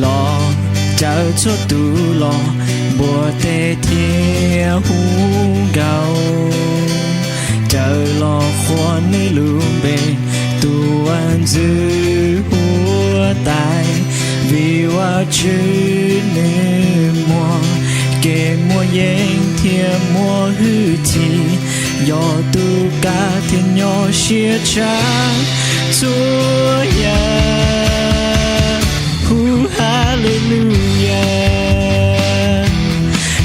Los caw txhua tus los npuaj teb thiab hu nkauj, caw los qhuas nws lub npe, tus uas ntxwv huab tais, vim Vajtswv nws muaj kev muaj yeej thiab muaj hwj chim, yog tus kav thiab nyob siab tshaj txhua yam. Hu Haleluyas,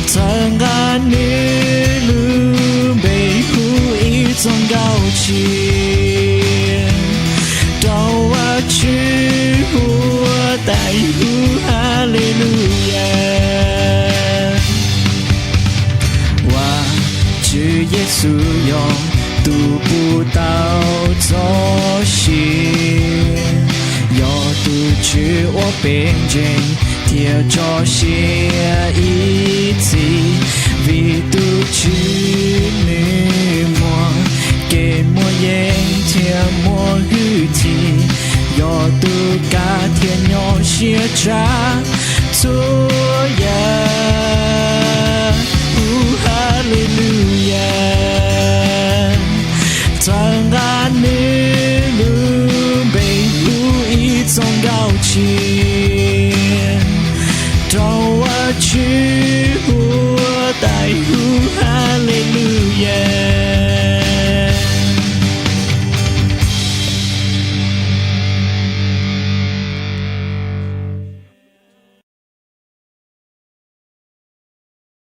txhawb nqa nws lub npe, hu ib txoj nkauj tshiab rau Vajtswv huab tais, hu Haleluyas. Vajtswv Yexus yog tus puv tau txoj sia, yog tus Tswv uas peb ntseeg thiab tso siab ib txhis, vim tus Tswv nws muaj kev muaj yeej thiab muaj hwj chim, yog tus kav thiab nyob siab tshaj txhua yam. Hu Haleluyas, txhawb nqa nws lub npe, hu ib txoj nkauj tshiab rau Vajtswv huab tais, hu Haleluyas.